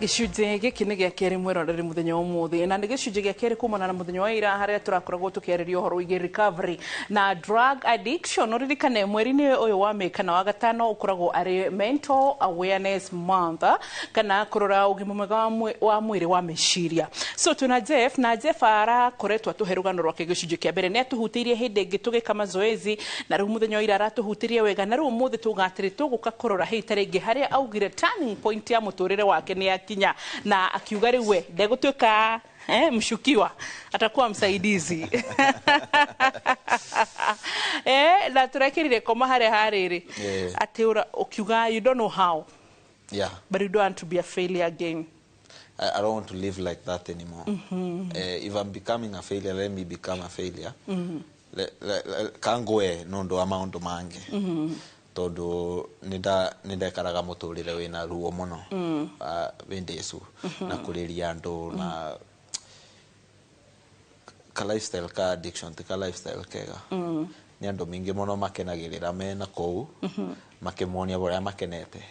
Gĩcunjĩ gĩkĩ nĩ gĩa kerĩ, mwĩroreri, mũthenya wa ũmũthĩ, na nĩ gĩcunjĩ gĩa kerĩ kumana na mũthenya wa ira, harĩa tũrakoragwo tũkĩarĩria ũhoro wĩgiĩ recovery na drug addiction. Ũririkane mweri-inĩ ũyũ wa May kana wa gatano ũkoragwo arĩ Mental Awareness Month, kana kũrora ũgima mwega wa mwĩrĩ wa meciria. So twĩna Jeff, na Jeff arakoretwo atũhe rũgano rwake. Gĩcunjĩ kĩa mbere nĩ atũhutĩirie hĩndĩ ĩngĩ tũgĩka mazoezi, na rĩu mũthenya wa ira aratũhutĩrie wega, na rĩu ũmũthĩ tuga atĩrĩ, tũgũka kũrora hĩi ta rĩngĩ harĩa augire turning point ya mũtũrĩre wake nĩ yakinya, na akiuga rĩu we ndegũtuĩka mshukiwa, atakuwa msaidizi. Na tũrekĩrire koma harĩa harĩrĩ atĩ ũkiuga you don't know how, but you don't want to be a failure again. I don't want to live like that anymore. If I'm becoming a failure, let me become a failure. Kangwe nundu wa maundu mangi, tondu nindekaraga muturire wina ruo muno windi icu na kuriria andu na ka lifestyle ka addiction ti ka lifestyle kega. Ni andu mingi muno makenagirira mena kuu makimonia buria makenete,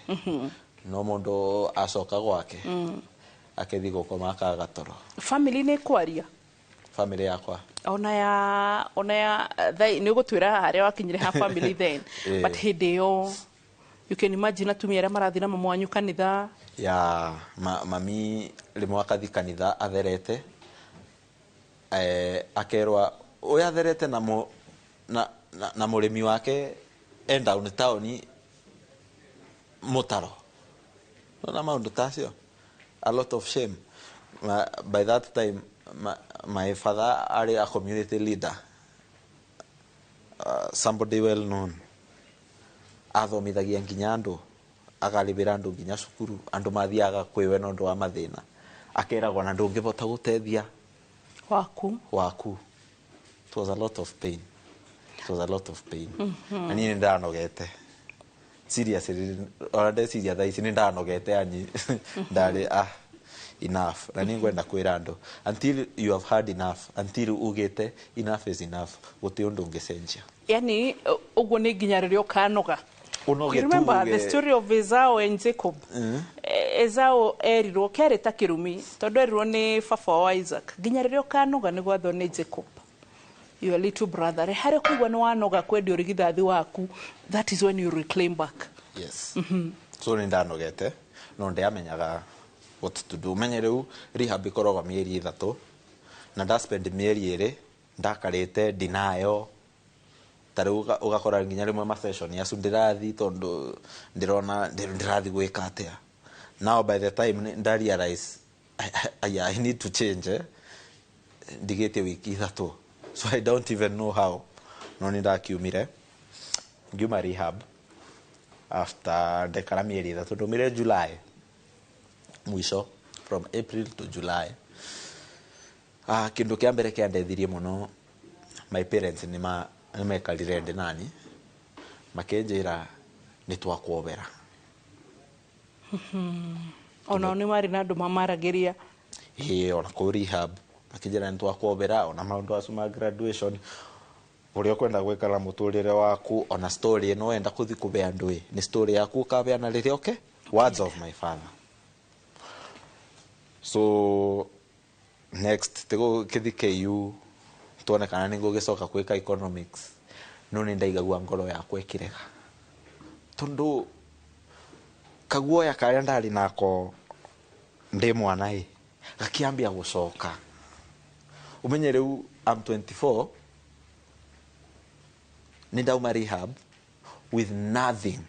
no mundu acoka gwake akithi gukoma akaga toro. Family nĩ kwaria? Family yakwa? Ona ya nĩ ũgũtwĩra harĩa wakinyire ha family then. But hĩndĩ ĩyo, you can imagine atumia arĩa marathiĩ na mama wanyu kanitha. Ya mami rimwe akathi kanitha atherete, akerwa uyu atherete na mũrĩmi wake e down town mutaro na maundu tacio, a lot of shame. By that time my father arĩ a community leader, somebody well known, athomithagia nginya andũ, akarĩbĩra andũ nginya cukuru, andũ mathiaga kwĩwe na ũndũ wa mathĩna, akeragwo na ndũngĩbota gũteithia waku. Waku. It was a lot of pain, it was a lot of pain. Na niĩ nĩ ndanogete, seriously. Ona ndeciria thaa ici nĩ ndanogete, anyi ndarĩ enough. Na nĩ ngwenda kwĩra andũ, until you have had enough, until ugĩte enough is enough, gũtirĩ ũndũ ũngĩcenjia. Yani ũguo nĩ nginya rĩrĩa ũkanoga. Ũnoge. You remember tuge the story of Esau and Jacob? Esau erirwo kĩarĩ ta kĩrumi, tondũ erirwo nĩ baba wa Isaac, nginya rĩrĩa ũkanoga nĩ gwathwo nĩ Jacob, your little brother. Harĩa kũigua nĩ wanoga kwendia ũrigithathi waku, that is when you reclaim back. Yes. So nĩ ndanogete, no ndiamenyaga what to do. Menye rĩu rehab ĩkoragwo mĩeri 3, na ndaspend mĩeri 2 ndakarĩte denial. Ta rĩu ũgakora nginya rĩmwe ma session acu ndĩrathi, tondũ ndĩrona ndĩrathi gwĩka atĩa. Now by the time nda realize I need to change, ndigĩtie wiki 3, so I don't even know how, no nĩ ndakiumire, ngiuma rehab after ndekara mĩeri 3. Ndumire July mwisho, from April to July. Kĩndũ kĩa mbere kĩandethirie mũno, my parents nĩ mekarire ndĩ nani, makĩnjĩra nĩ twakuobera. Onao nĩ marĩ na andũ mamaragĩria? Ĩĩ, ona kũu rehab makĩnjĩra nĩ twakuobera, ona maũndũ acu ma graduation, ũrĩa ũkwenda gwĩka na mũtũrĩre waku, ona story ĩno wenda kũthi kũbe andũ ĩ, nĩ story yaku ũkabeana rĩrĩa oke. Words of my father. So next tigũkĩthi KU tuone kana nĩ ngũgĩcoka gwĩka economics, no nĩ ndaigagua ngoro yakwa ĩkĩrega, tondũ kaguoya karĩa ndarĩ nako ndĩ mwana ĩ gakĩambia gũcoka. Ũmenye rĩu I'm 24, nĩ ndauma rehab with nothing,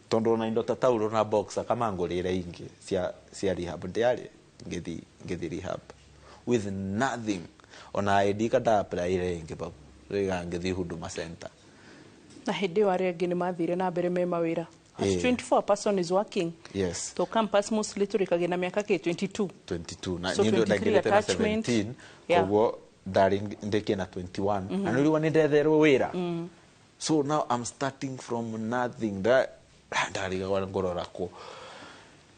tondũ ona indo ta tauro na boxer kama ngũrĩre ingĩ cia rehab ndiarĩ. Ngĩthi rehab with nothing, ona ID ka nda apply ĩngĩ bau rĩga ngĩthi Huduma Center. Na hĩndĩ ĩyo arĩa angĩ nĩ mathire na mbere me mawĩra? At 24 a person is working. Yes. To campus mostly tũrĩkagia na mĩaka kĩ 22. 22 na So niĩ 23 ndaingĩrĩte na attachment. 17. Koguo ndarĩ ndĩkie na 21, na nĩ rĩu nĩ ndetherwo wĩra. So now I'm starting from nothing. Ndarigagwo ngũrora kũ.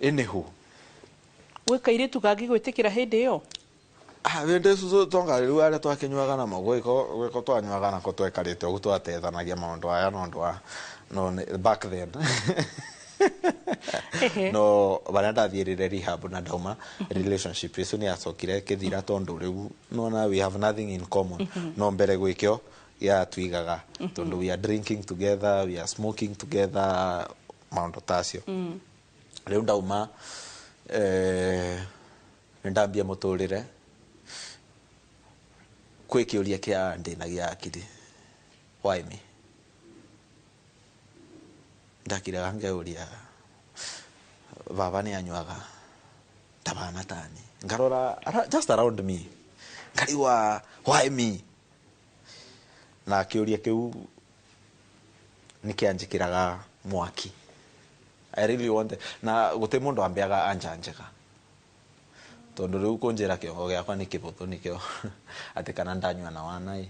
Anywho. Gwĩ kairĩtu kangĩ gwĩtĩkĩra hĩndĩ ĩyo? Ah, hĩndĩ icio tonga rĩu arĩa twakĩnyuaga namo, gwĩko twanyuaga nako, twekarĩte ũguo, twatethanagia maũndũ aya na ũndũ wa no back then. No baria ndathiĩrire rehab na ndauma, relationship icu nĩ yacokire kĩthira tondu rĩu nona we have nothing in common. No mbere gwĩkĩo yatwigaga tondu we are drinking together, we are smoking together, maũndũ tacio. Rĩu ndauma, nĩ ndambia mũtũrĩre kwĩ kĩũria kĩa ndĩnagia akiri, why me? Ndakiraga ngeuria, baba nĩ anyuaga tabana tani, ngarora just around me, ngarigwa why me? Na kĩũria kĩu nĩ kĩanjĩkĩraga mwaki. I really want, na gũtĩ mũndũ ambeaga anja njega tondu rĩu kũnjĩra kĩongo gĩakwa nĩ kĩbũthũ nĩkĩo atĩ kana ndanyua na wana ĩ,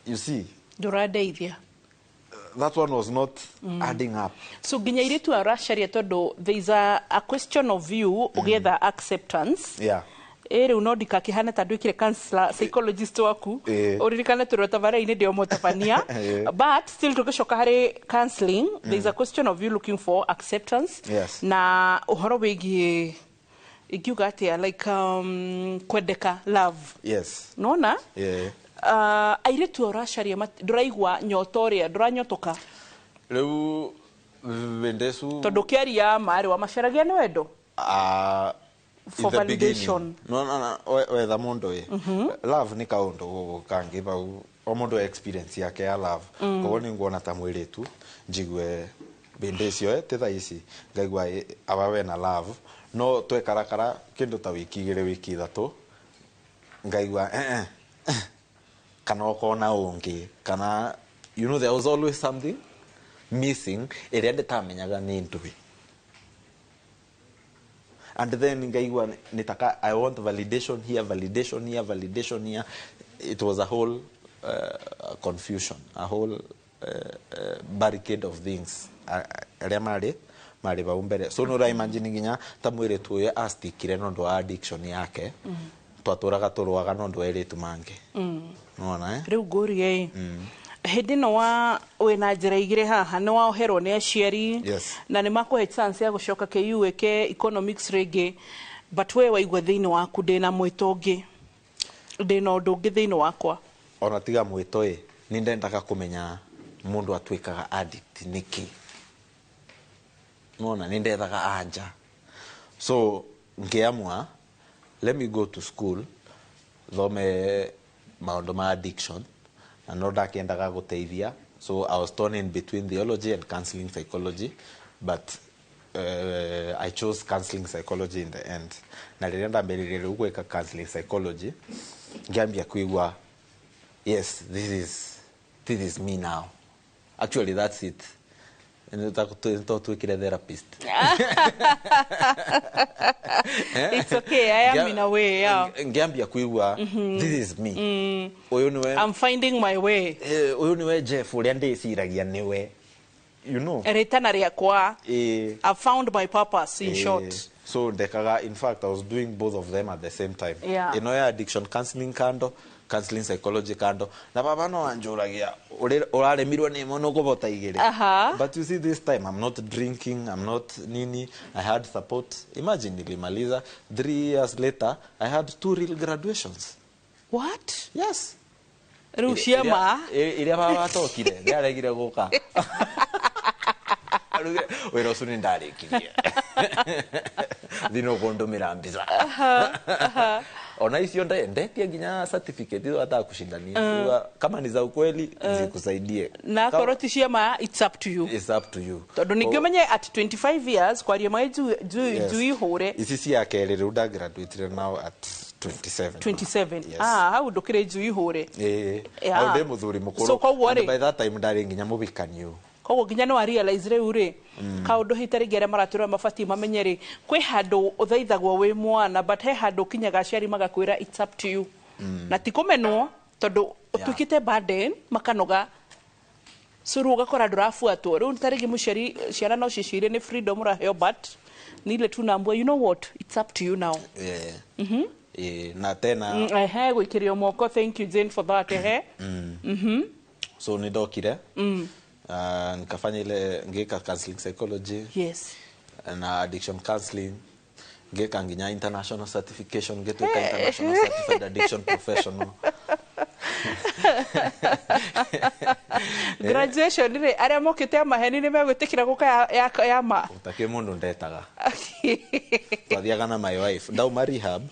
you see. Ndũrandeithia. That one was not adding up. So nginya airĩtu aya ũracaria tondu there is a question of you ũgĩetha acceptance. Ĩ rĩu no ndikakĩhane ta nduĩkire counselor psychologist waku. Ũririkane tũrĩ tabarĩra-inĩ ndĩ o mũtabania. But still tũgĩcoka harĩ counseling, there is a question of you looking for acceptance na ũhoro wĩgiĩ, ingiuga atĩa, like kwendeka, love. Nona airĩtu aya ũracaria ndũraigua nyota ũrĩa ndũranyotoka. Rĩu hĩndĩ ĩcu Tondũ ũkĩaria marĩ wamacaragia nĩ wendo. For in the validation. beginning. No, wetha mũndũ ĩ love nĩ kaũndũ kangĩ bau, o mũndũ experience yake ya love. Koguo nĩ nguona ta mwĩrĩtu njigue hĩndĩ icio ti thaa ici ngaigua aba wena love, no twekarakara kĩndũ ta wiki 2, wiki 3, ngaigua eh, kana ũkona ũngĩ kana there was always something missing ĩrĩa ndĩtamenyaga nĩ ndũĩ. And then ngaigua nitaka, I want validation here, validation here, validation here. It was a whole confusion, a whole barricade of things arĩa marĩ bau mbere. So no imagine nginya ta mwĩrĩtu ũyũ astikire nĩ ũndũ wa addiction yake, twatũraga tũrũaga nĩ ũndũ wa airĩtu mangĩ, nĩwona, eh? Rĩu ngũrie ĩ, hĩndĩ ĩno wa wĩna njĩra igĩrĩ haha, nĩ waoherwo nĩ aciari na nĩ makũhe chance ya gũcoka KU wĩke economics rĩngĩ, but we waigua thĩinĩ waku ndĩna mwĩto ũngĩ, ndĩna ũndũ ũngĩ thĩinĩ wakwa. Ona tiga mwĩto ĩ, nĩ ndendaga kũmenya mũndũ atuĩkaga addict nĩkĩ, nona nĩ ndethaga anja. So ngĩamua, let me go to school thome maũndũ ma addiction, na no ndakĩendaga gũteithia. So I was torn in between theology and counseling psychology, but I chose counseling psychology in the end. Na rĩrĩa ndambĩrĩirie rĩu gwĩka counseling psychology, ngĩambia kuigua, yes, this is me now. Actually, that's it. Nĩtwatuĩkire therapist. It's okay, I am in a way, yeah. Ngĩambia kuigua this is me, ũyũ nĩwe. I'm finding my way. Ũyũ nĩwe Jeff ũrĩa ndĩciragia nĩwe. Rĩtana rĩakwa. I found my purpose, in short. So ndekaga, in fact I was doing both of them at the same time. Ĩno ya addiction counseling kando, counseling psychology kando, na baba no anjũragia, ũraremirwo nĩ ĩmwe nũkũbota igĩrĩ? But you see, this time I'm not drinking, I'm not nini, I had support. Imagine nilimaliza 3 years later, I had two real graduations. What? Yes. Rĩu ciama. Iria baba atokire nĩ aregire gũka. Arugire, wĩra ũcio nĩ ndarĩkirie, thino kũndũmĩra mbica ona icio ndetia nginya certificate hizo hata kushindania. Kama ni za ukweli, zikusaidie. Na akorwo ti ciama, it's up to you. It's up to you. Tondũ ningĩ ũmenye at 25 years kwaria maĩ njui hũre. Ici cia kerĩ rĩu ndagraduatire now at 27. 27. Yes. Ah, hau ndũkĩrĩ njui hũre. Ĩĩ. Hau ndĩ mũthuri mũkũrũ. So koguo And rĩ- by that time ndarĩ nginya mũbikaniũ. Koguo nginya nĩ wa realize rĩu rĩ kaũndũ hita rĩngĩ arĩa maratũra mabatiĩ mamenye rĩ, kwĩ handũ ũthaithagwo wĩ mwana, but he handũ ũkinyaga aciari magakwĩra it's up to you, na ti kũmenwo tondũ ũtuĩkĩte burden, makanoga. So rĩu ũgakora ndũrabuatwo. Rĩu ta rĩngĩ mũciari, ciana no cicirie nĩ freedom ũraheo, but ni ile tu naambua, you know what, it's up to you now. Yeah. Ĩĩ, na tena Ehe, gwĩkĩrio moko. Thank you, Jane, for that. Ehe. So nĩ ndokire. Nikafanya ile ngika counseling psychology. Yes. Na addiction counseling, ngika nginya international certification, ngituika international certified addiction professional. Graduation rĩ, arĩa mokĩte a maheni nĩ megwĩtĩkĩra gũka ya ma. Utakĩ mundu ndetaga, twathiaga na my wife ndauma rehab.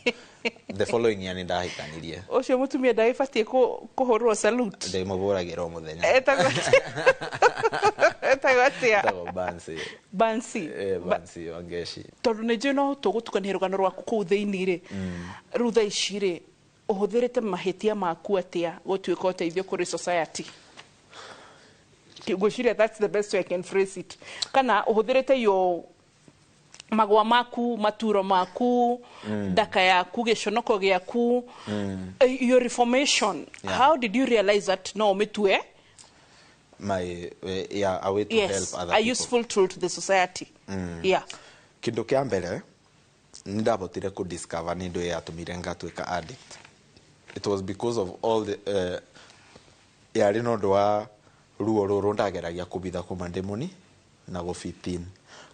The following year nĩndahikanirie. Ũcio mũtumia ndagĩbatiĩ kũhũrwo salute. Ndĩmũhũragĩra o mũthenya. Etagwo atĩa? Etagwo Bansi. Bansi. Eh, Bansi Wangeshi. Tondũ nĩ njũĩ no tũgũtukania rũgano rwaku kũu thĩinĩ rĩ, rĩu thaa ici rĩ, ũhũthĩrĩte mahĩtia maku atĩa gũtuĩka ũteithio kũrĩ society? Ngwĩciria that's the best way I can phrase it. Kana ũhũthĩrĩte your magwa maku, maturo maku, ndaka yaku, gĩconoko gĩaku, your reformation. How did you realize that no ũmĩtue my yeah, a way to help other a people. Useful tool to the society, yeah. Kindu kia mbere nindavotire ku discover ni ndu yatumire ngatuika addict. It was because of all the yari no ndu wa ruo ruru ndageragia kubitha kuma ndi muni na gufitin.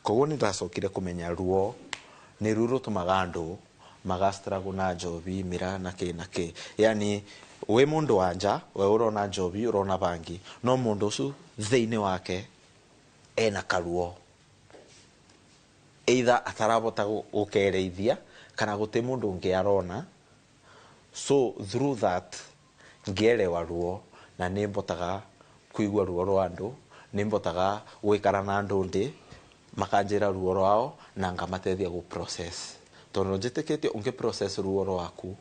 Koguo nindacokire kumenya ruo ni ruo rutumaga andu magastruggle na njobi, mira na ki na ki. Yani wi mundu wa nja we urona njobi, urona bangi, no mundu ucio thiini wake ena karuo, either atarabota gukereithia kana guti mundu ungi arona. So through that ngielewa ruo na nimbotaga kuigua ruo rwa andu, nimbotaga gwikara na andu ndi makanjira ruo rwao na ngamatethia gu process, tondu njitikitie ungi process ruo rwaku,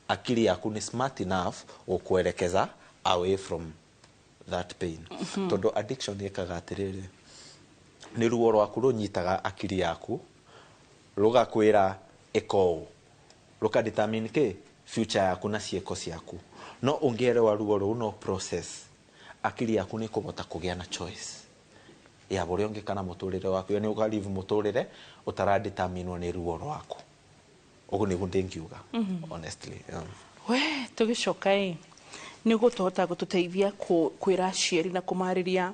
akili yaku ni smart enough gukwerekeza away from that pain. Tondu addiction ikaga atiriri, ni ruo rwaku runyitaga akili yaku rugakwira iko ruka determine ki future yaku na cieko ciaku. No ungielewa ruo ruu no process, akili yaku ni kubota kugia na choice ya buria ungikana muturire waku, yani ukalive muturire utaradeterminwo ni ruo rwaku. Uguo niguo ndingiuga honestly. We tugicoka ĩ, nĩ ũgũtũhota gũtũteithia kwĩra aciari na kũmarĩria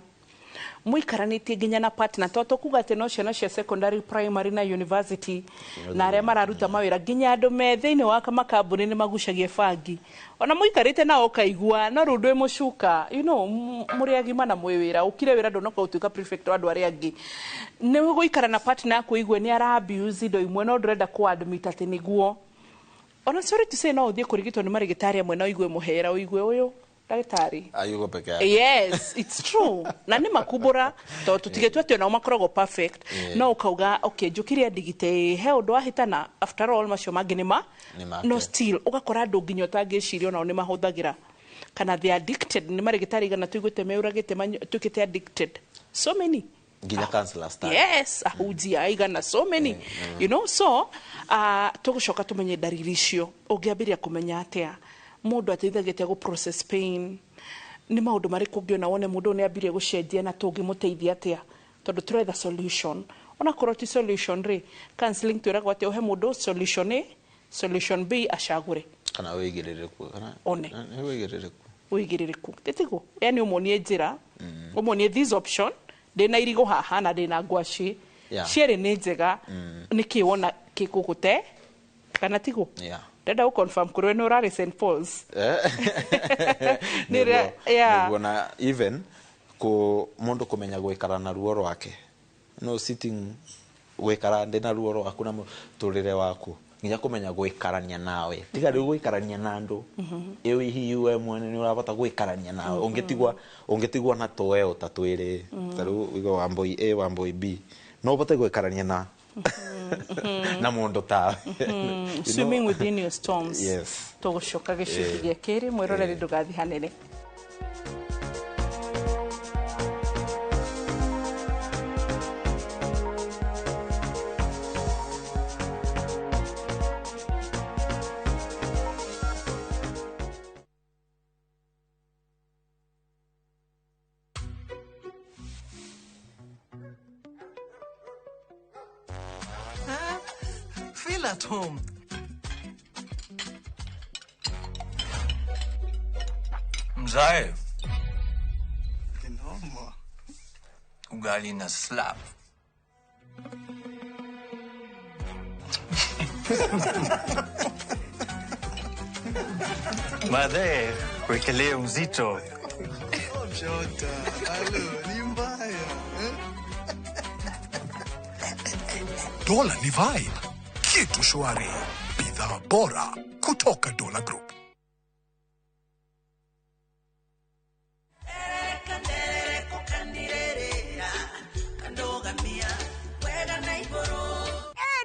mũikaranĩtie nginya na partner, to tũkuga atĩ no ciana cia secondary, primary na university na arĩa mararuta mawĩra, nginya andũ me thĩinĩ wa makambuni nĩ magucagia bangi, ona mũikarĩte nao ũkaigua no rĩu ndwĩ mũcuka, mũrĩ agima na mwĩ wĩra, ũkire wĩra ndũnoka gũtuĩka prefect wa andũ arĩa angĩ. Nĩ gũikara na partner yaku ũigue nĩ ara abuse indo imwe no ndũrenda kũ admit atĩ nĩguo. Ona sorry to say, no ũthiĩ kũrigitwo nĩ marĩgĩtarĩ amwe na ũigue mũhera, ũigue ũyũ ndagĩtarĩ ayugo peke yake. Yes, it's true, na nĩ makumbũra tondũ tũtigetue atĩ onao makoragwo perfect. No ũkauga okay, njũkire ndigite he ũndũ wahĩtana, after all macio mangĩ nĩ ma Nĩ make. No still ũgakora andũ nginya ũtangĩciria onao nĩ mahũthagĩra kana they are addicted. Nĩ marĩgĩtarĩ igana tũiguĩte meũragĩte tuĩkĩte addicted, so many. Nginya counselor style. Yes, ahunjia aigana, so many, so tũgũcoka tũmenye ndariri icio. Ũngĩambĩrĩria kũmenya atĩa mũndũ ateithagia atĩa gũ process pain? Nĩ maũndũ marĩkũ ũngĩona wone mũndũ ũyũ nĩ ambirie gũcenjia na tũngĩmũteithia atĩa? Tondũ tũretha solution, onakorwo ti solution rĩ, counseling twĩragwo atĩ ũhe mũndũ solution A, solution B, acagũre. Kana wĩigĩrĩrĩku kana One. Nĩ wĩigĩrĩrĩku. Ũigĩrĩrĩku tĩtiguo, yani ũmuonie njĩra, ũmuonie this option, ndĩna irigũ haha na ndĩna ngwaci, cierĩ nĩ njega, nĩkĩ wona gĩkũgũte kana tiguo? Yeah. Ndenda gũ confirm kũrĩ we nĩ ũrarĩ St Paul's. Nĩguo. Nĩguo, na even ku mundu kumenya gwikara na ruo rwake, no sitting gwikara ndi na ruo rwaku na muturire waku, nginya kumenya gwikarania nawe, tiga riu gwikarania na andu iu hihi we mwene ni urabota gwikarania nawe. Ungitigwa na toeo ta twiri ta riu wigo Wambui A, Wambui B, no ubote gwikarania na mundu tawe. Swimming within your storms. Yes. Tũgũcoka gĩcunjĩ gĩa kerĩ, mwĩroreri ndũgathiĩ hanene. Feel at home. Mzae. Noma. Ugali na slap. Madhe, wekelee mzito. Shota, alo, ni mbaya. Dola ni vibe. Kitu shwari. Bidhaa bora kutoka Dola Group.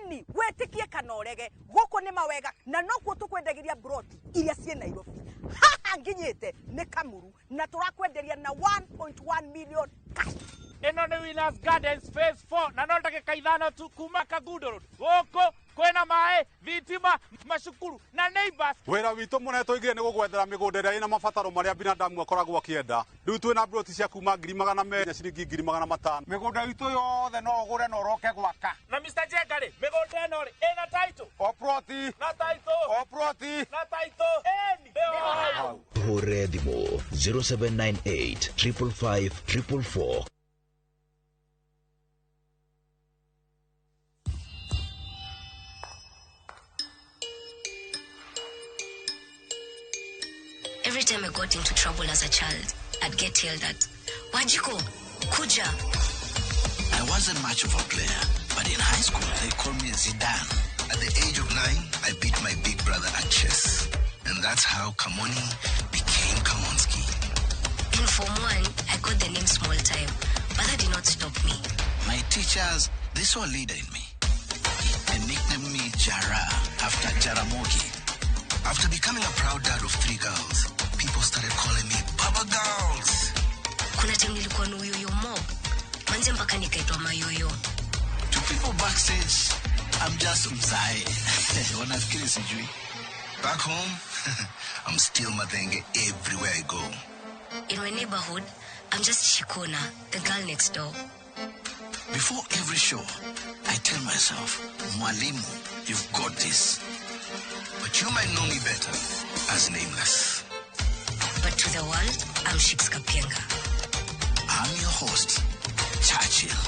Eni wetikie kana urege guku ni mawega na nokuo tukwendagiria broti iria ciĩ Nairobi. Haha nginyite ni Kamuru na turakwenderia na 1.1 million cash. Ĩno nĩ Winners Gardens Phase 4 na no ndagĩka 5 tu kuma Kangundo Road. Gũkũ kwĩna maĩ, thitima, macukuru na neighbors. Wĩra witũ mũnene tũigire nĩ gũgwethera mĩgũnda ĩrĩa ĩna mabataro marĩa binadamu akoragwo akĩenda. Rĩu twĩna broti cia kuma 200,000 na ciringi 500,000. Mĩgũnda itũ yothe no ũgũre na ũroke gwaka. Na Mr. Jenga rĩ, mĩgũnda ĩno rĩ, ĩna title. O ploti. Na title. O ploti. Na title. Ĩni. Nĩho. Hũre thimũ 0798 555 444. Every time I got into trouble as a child, I'd get yelled at. Wajiko, Kuja. I wasn't much of a player, but in high school they called me Zidane. At the age of 9, I beat my big brother at chess. And that's how Kamoni became Kamonski. In Form 1, I got the name Small Time, but that did not stop me. My teachers, they saw a leader in me. They nicknamed me Jara after Jaramogi. After becoming a proud dad of 3 girls, people started calling me Baba Girls. Kuna time nilikuwa na uyoyo mob. Manze mpaka nikaitwa mayoyo. To people backstage, I'm just mzae. Wanafikiri sijui. Back home, I'm still Mathenge everywhere I go. In my neighborhood, I'm just Shikona, the girl next door. Before every show, I tell myself, Mwalimu, you've got this. But you might know me better as Nameless. But to the world, I'm Shiks Kapienga. I'm your host, Churchill.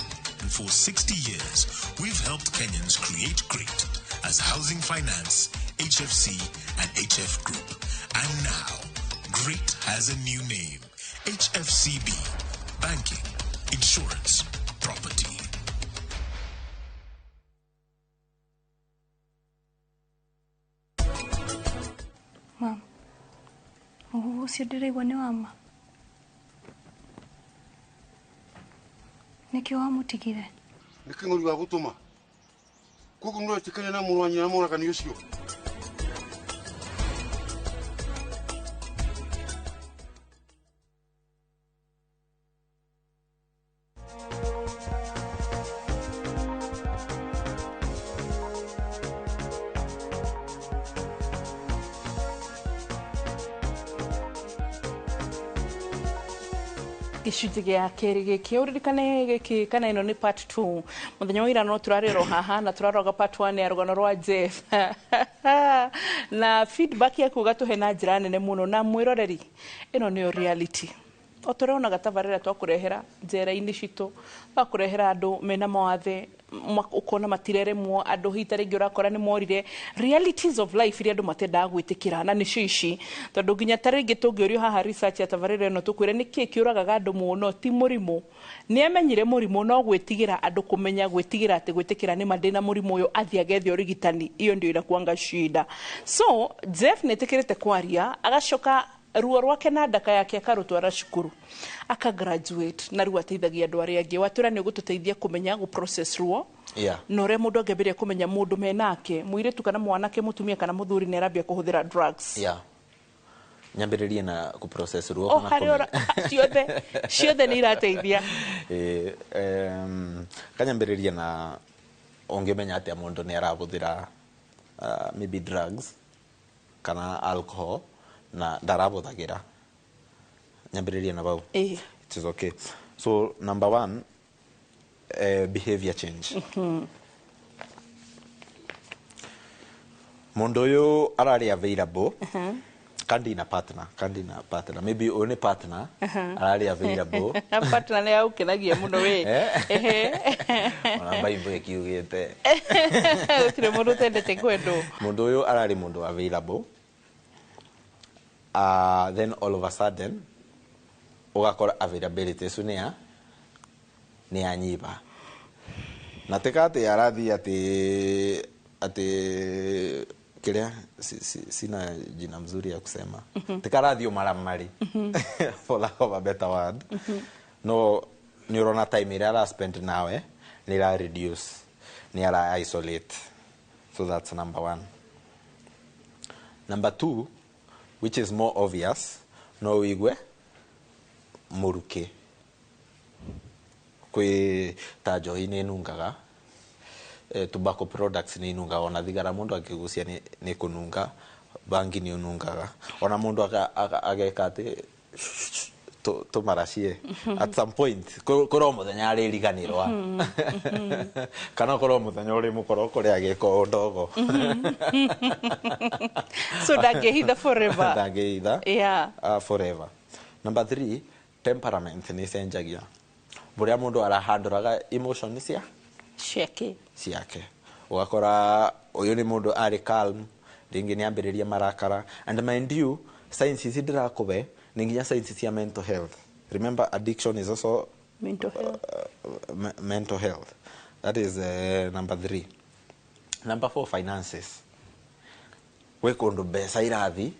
For 60 years, we've helped Kenyans create great as Housing Finance, HFC, and HF Group. And now, Great has a new name, HFCB, Banking, Insurance, Property. Mom, ũcio ndĩraigua nĩ wa ma? Nĩkĩ wamũtigire? Nĩ kĩng'ũri wa gũtũma. Koguo nĩũretĩkania na mũrũ wa nyina mũragani ũcio? Gĩcunjĩ gĩa kerĩ gĩkĩ ũririkane gĩkĩ kana ĩno nĩ part 2 mũthenya wa ira no tũrarĩrwo haha na tũraroga part 1 ya rũgano rwa Jeff na feedback yaku ũgatũhe na njĩra nene mũno na mwĩroreri ĩno nĩyo reality o tũronaga tabarĩra twakũrehera njera-inĩ citũ twakũrehera andũ mena mawathe ukona matireremwo andũ hita rĩngĩ ũrakora nĩ morire realities of life iria andũ matendaga gwĩtĩkĩra na nĩcio ici tondũ nginya ta rĩngĩ tũngĩũrio haha research ya tabarĩra ĩno tũkwĩre nĩkĩĩ kĩũragaga andũ mũno ti mũrimũ nĩ amenyire mũrimũ no gwĩtigĩra andũ kũmenya gwĩtigĩra atĩ gwĩtĩkĩra nĩ ma ndĩna mũrimũ ũyũ athiĩ agethe ũrigitani iyo ndio inakuanga shida. So Jeff nĩetĩkĩrĩte kwaria agacoka ruo rwake na ndaka yake akarutwara cukuru aka graduate na rĩu ateithagia andũ arĩa angĩ watwĩra nĩ ũgũtũteithia kũmenya gũ process ruo na ũrĩa mũndũ angĩambĩrĩria kũmenya mũndũ menake mũirĩtu kana mwanake mũtumia kana mũthuri nĩ arambia kũhũthĩra drugs. Nyambĩrĩrie na gũ process ruo kana kũmenya ciothe ciothe nĩ irateithia. Kanyambĩrĩrie na ũngĩmenya atĩa mũndũ nĩ arahũthĩra maybe drugs kana alcohol na ndarabũthagĩra nyambĩrĩrie na bau. It is okay. So number 1, behavior change. Mũndũ ũyũ ararĩ available Kandi na partner, kandi na partner, maybe only partner arari available. Partner nĩ agũkenagia mũno we. Ehe. Ona Bible ĩkiugĩte gũtirĩ mũndũ ũtendete kwendwo. Mundu uyu arari mundu available, then all of a sudden ugakora availability icu nĩ yanyiba, na tika atĩ arathi atĩ kĩrĩa sina jina mzuri ya kusema, tika arathi ũmaramari, for lack of a better word, no nĩ ũrona time ĩrĩa ara spend nawe nĩ ĩra reduce, nĩ ara isolate. So that's number one. Number two, which is more obvious, no wĩigue mũrukĩ kwĩ ta njohi nĩ ĩnungaga, tobacco products nĩ inungaga, ona thigara mũndũ akĩgucia nĩ kũnunga, bangi nĩ ũnungaga, ona mũndũ ageka atĩ tũmaracie at some point kũrĩ o mũthenya arĩriganĩrwa, kana kũrĩ o mũthenya ũrĩ mũkora kũrĩa agĩka o ndogo. So ndangĩhitha forever. Ndangĩhitha forever. Number three, temperament nĩ ĩcenjagia, bũrĩa mũndũ arahandũraga emotion cia ciake. Ciake. Ũgakora ũyũ nĩ mũndũ arĩ calm, rĩngĩ nĩ ambĩrĩria marakara. And mind you, science ici ndĩrakũbe nĩ nginya science cia mental health. Remember, addiction is also mental health. Mental health. That is number three. Number four, finances. Gwĩ kũndũ mbeca irathi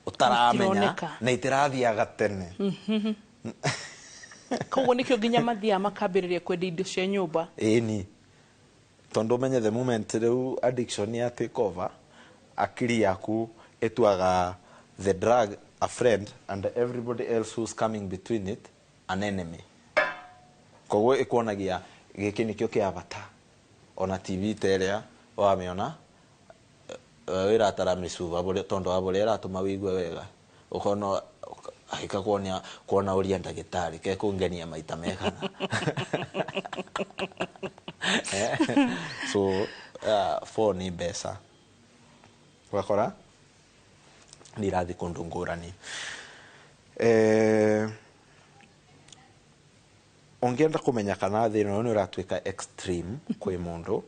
ũtaramenya. Itironeka. Na itirathiaga tene. Koguo nĩkĩo nginya mathiaga makambĩrĩria kwendia indo cia nyũmba. Ĩni, tondũ ũmenye the moment rĩu addiction ya take over, akili yaku ĩtuaga the drug a friend and everybody else who's coming between it an enemy. Koguo ĩkuonagia gĩkĩ nĩkĩo kĩa bata, ona TV ta ĩrĩa wamĩona wĩratara mĩcuba tondũ wa bũrĩa ĩratũma wĩigue wega, ũkona ahika kuonia kuona ũria ndagĩtarĩ kekũngenia maita megana. So four nĩ mbeca, ũgakora nĩ irathi kũndũ ngũrani. Ũngĩenda kũmenya kana thĩna ũyũ nĩ ũratuĩka extreme kwĩ mũndũ,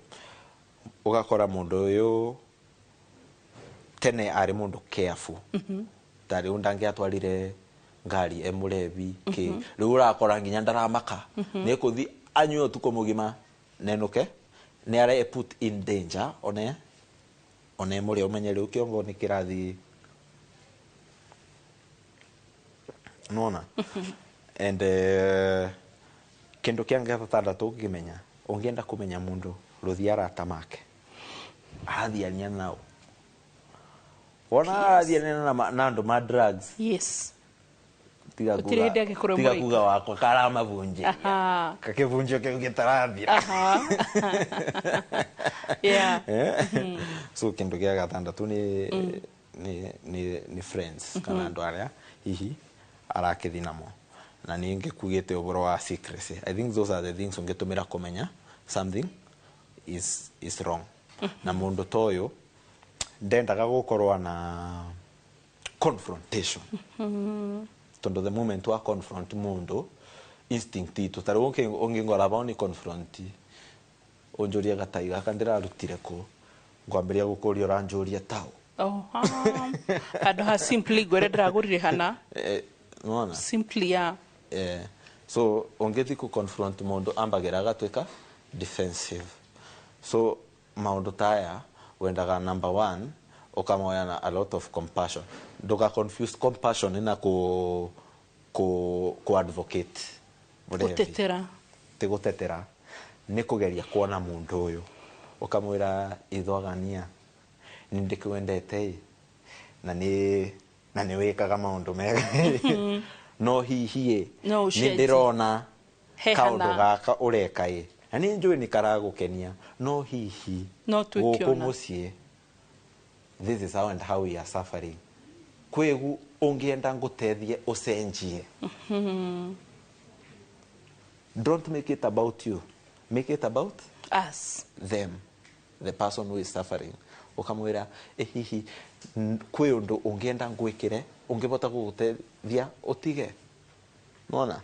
ũgakora mũndũ ũyũ tene arĩ mũndũ careful, ta rĩu ndangĩatwarire ngari e mũrebi kĩ, rĩu ũrakora nginya ndaramaka nĩ kũthi anyue ũtukũ mũgima nenũke, nĩ are put in danger one mũrĩa. Ũmenye rĩu kĩongo nĩ kĩrathi nona. And kĩndũ kĩa gatandatũ ũngĩmenya, ũngĩenda kũmenya mũndũ, rũthi arata make arathiania nao, wona arathiania na andũ ma drugs, tiga. Gũtirĩ hĩndĩ angĩkorwo tiga mũrĩka. Kuga wakwa karamabunjĩria kakĩbunjio kĩu gĩtarathira. So kĩndũ gĩa gatandatũ nĩ friends kana andũ arĩa hihi arakĩthi namo, na nĩ ngĩkugĩte ũhoro wa secrecy. I think those are the things ũngĩtũmĩra kũmenya something is wrong na mũndũ ta ũyũ. Ndendaga gũkorwo na confrontation, tondũ the moment wa confront mũndũ, instinct itũ, ta rĩu ũngĩngora bao ni confront, ũnjũrie gatai gaka ndĩrarutire kũ, ngwambĩrĩria gũkũria ũranjũria tao. Oh, handũ ha simply ngwĩre ndĩragũrire hana. Nĩwona? Simply, yeah. So ũngĩthi kũ confront mũndũ, ambagĩra agatuĩka defensive. So maũndũ ta aya wendaga, number one, ũkamoya na a lot of compassion. Ndũka confuse compassion na ku advocate ũrevi. Gũtetera. Ti gũtetera, nĩ kũgeria kuona mũndũ ũyũ, ũkamwĩra, ithwagania nĩ ndĩkwendete ĩ, na nĩ wĩkaga maũndũ mega, no hihi ĩ, No nĩ ũcenjie. ndĩrona He kaũndũ hana. gaka ũreka ĩ, na nĩ njũĩ nĩ karagũkenia, no hihi No tuĩke gũkũ ona. mũciĩ, this is how and how we are suffering. Kwĩgu ũngĩenda ngũteithie ũcenjie, don't make it about you, make it about us, them, the person who is suffering. Ukamwira hihi kwi undu ungienda ngwikire ungibota gugutethia utige. Nona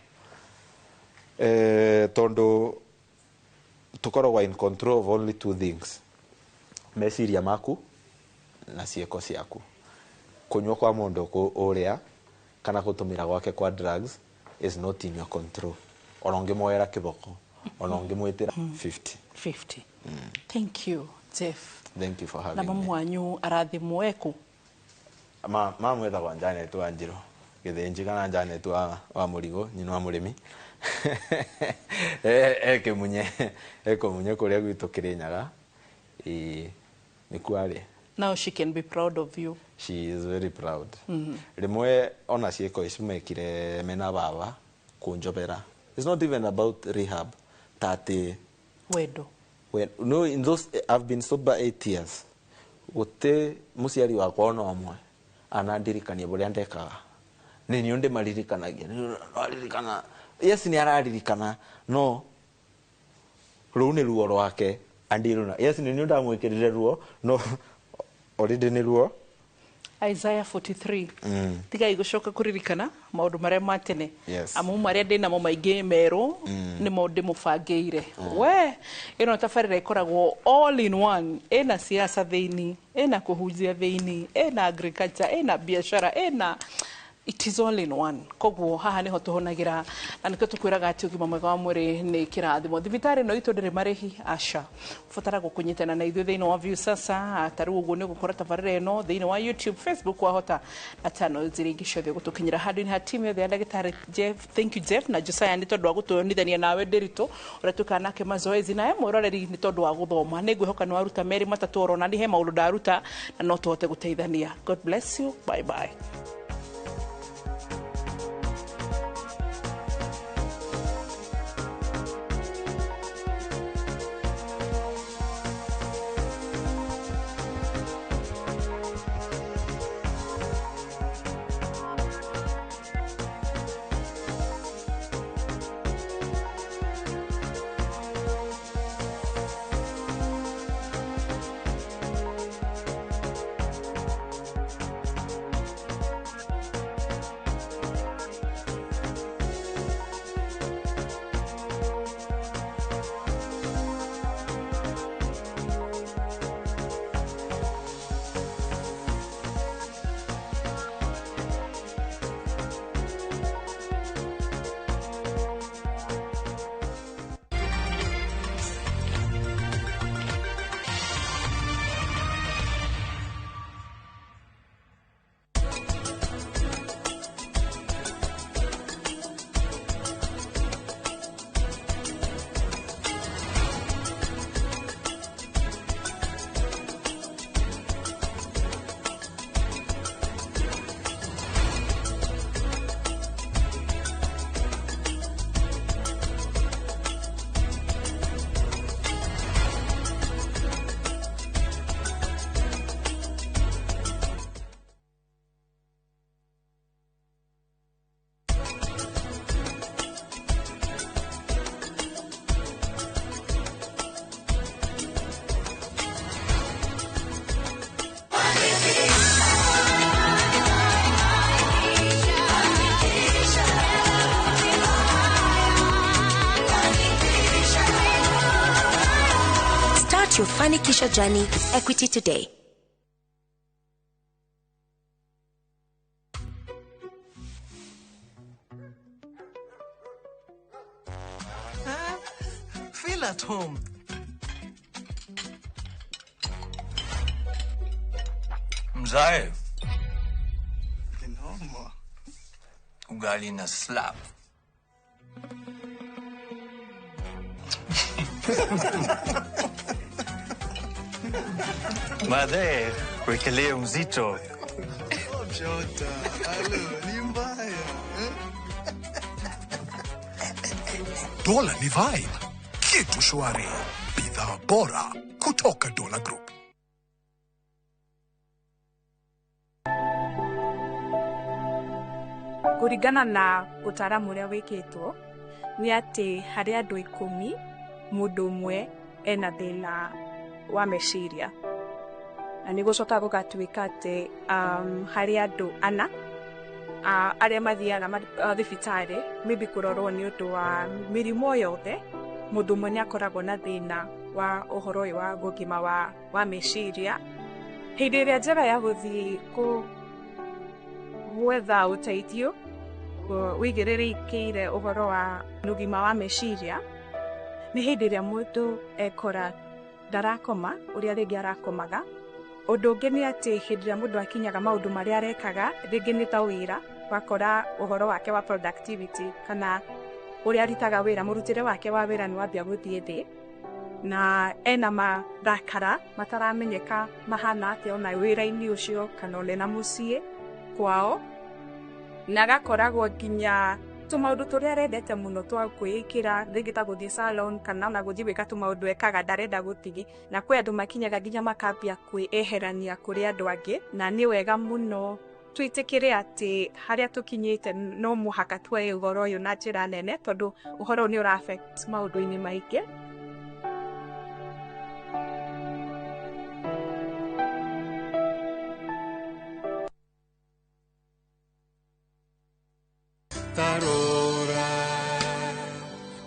tondu tukoragwo in control of only two things, meciria maku na ciĩko ciaku. Kunyua kwa mundu uria kana gutumira gwake kwa drugs is not in your control. Ona ungimwoera kiboko, ona ungimwitira 50. 50. Thank you, Jeff. Thank you for having na me. Na mamu wanyu arathimwo eku? Mamu etagwo Janet Wanjiru Githinji kana Janet wa Murigo, nyina wa Murimi. Ekimunye ekumunye kuria gwitu Kirinyaga. Nikuo arĩ. Now she can be proud of you. She is very proud. Rimwe ona ciĩko ici mekire mena baba kunjobera. It's not even about rehab. Tati wendo. When, no, in those I've been sober 8 years. Gute muciari wakwa ona ũmwe anandirikania buria ndekaga. Ni ni ndi maririkanagia. Aririkana. Yes, ni araririkana. No rũu nĩ ruo rwake andiruna. Yes, ni ndamwikirire ruo. No already nĩ ruo. Isaiah 43. Tigai gucoka kuririkana maundu maria ma tene. Yes. Amu maria ndi namo maingi meru nimo ndimubangĩire. We ĩno tabarĩra ĩkoragwo all in one, ĩna siasa thĩini, ĩna kũhunjia thĩini, ĩna agriculture, ĩna biashara, ĩna it is all in one. Koguo haha niho tuhonagira na nikio tukwiraga ati ugima mwega wa mwiri ni kirathimo. Thibitari no itu ndiri marihi aca, ubatara gukunyitana na ithuĩ thĩinĩ wa Viusasa. Ta rĩu ũguo nĩ ũgũkora tabarĩra ĩno thĩinĩ wa YouTube, Facebook, wahota na channel iria ingĩ ciothe gũtũkinyĩra handũ-inĩ ha team yothe ya ndagĩtarĩ Jeff. Thank you Jeff na Josiah nĩ tondũ wa gũtũonithania nawe Ndiritu ũrĩa twĩkaga nake mazoezi, nawe mwĩroreri nĩ tondũ wa gũthoma. Nĩ ngwĩhoka nĩ waruta merĩ matatũ orona nĩ he maũndũ ndaruta na no tũhote gũteithania. God bless you. Bye bye. Start your Fanikisha journey with Equity today. Feel at home. Mzae. Noma. Ugali na slap. Madhe, wekelee mzito. Jota, alo, ni mbaya. Dola ni vibe. Kitu shwari. Bidhaa bora kutoka Dola Group. Kũringana na ũtaaramu ũrĩa wĩkĩtwo nĩ atĩ harĩ andũ 10 mũndũ ũmwe ena thĩna wa meciria. Na nĩ gũcoka gũgatuĩka atĩ harĩ andũ ana arĩa mathiaga thibitarĩ maybe kũrorwo nĩ ũndũ wa mĩrimũ yothe, mũndũ ũmwe nĩ akoragwo na thĩna wa ũhoro ũyũ wa ũgima wa meciria. Hĩndĩ ĩrĩa njega ya gũthiĩ gwetha ũteithio wĩigĩrĩrĩkĩire ũhoro wa ũgima wa meciria nĩ hĩndĩ ĩrĩa mũndũ ekora ndarakoma ũrĩa rĩngĩ arakomaga. Ũndũ ũngĩ nĩ atĩ hĩndĩ ĩrĩa mũndũ akinyaga maũndũ marĩa arekaga, rĩngĩ nĩ ta wĩra, wakora ũhoro wake wa productivity kana ũrĩa arutaga wĩra, mũrutĩre wake wa wĩra nĩ wambia gũthiĩ thĩ, na ena marakara mataramenyeka mahana atĩa ona wĩra-inĩ ũcio kana ona na mũciĩ kwao, na agakoragwo nginya tũmaũndũ tũrĩa arendete mũno twa kwĩĩkĩra, rĩngĩ ta gũthiĩ salon kana ona gũthiĩ gwĩka tũmaũndũ ekaga ndarenda gũthiĩ. Na kwĩ andũ makinyaga nginya makambia kwĩeherania kũrĩ andũ angĩ, na nĩ wega mũno twĩtĩkĩre atĩ harĩa tũkinyĩte no mũhaka tuoye ũhoro ũyũ na njĩra nene, tondũ ũhoro ũyũ nĩ ũra affect maũndũ-inĩ maingĩ. Tarora,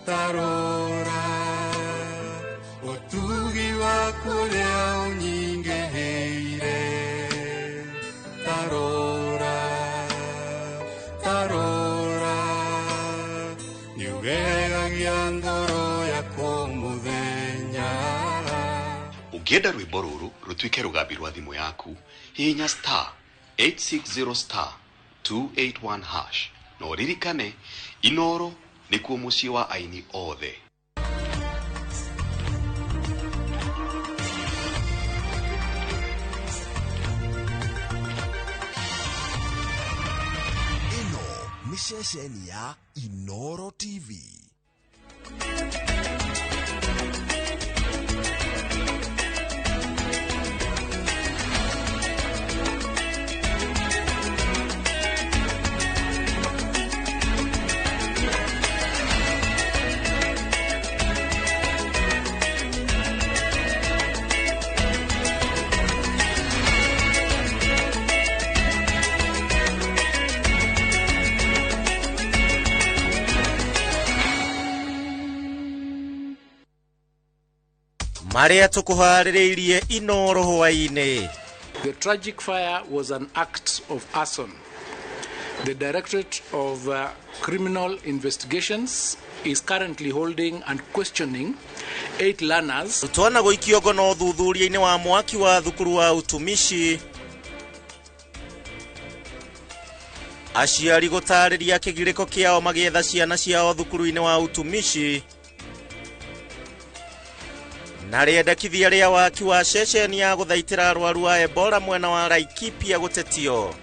tarora, utugi waku ũrĩa ũnyingĩhĩire. Tarora, tarora, nĩũgegagia ngoro yakwa mũthenya. Ũngĩenda rwĩmbo rũrũ rũtuĩke rũgambi rwa thimũ yaku, hihinya star 860 star 281 hash. Na ũririkane, Inoro nĩkuo mũciĩ wa aini othe. Ĩno nĩ ceceni ya Inoro TV. Marĩa tũkũharĩrĩirie Inoro hwaĩ-inĩ. The tragic fire was an act of arson. The Directorate of Criminal Investigations is currently holding and questioning 8 learners. Twana gũikio ngono ũthuthuria-inĩ wa mwaki wa thukuru wa utumishi. Aciari gũtarĩria kĩgirĩko kĩao magĩetha ciana ciao thukuru-inĩ wa utumishi. Na rĩendekithia rĩa waki wa ceceni ya gũthaitĩra arwaru a Ebola mwena wa Laikipia gũtetio.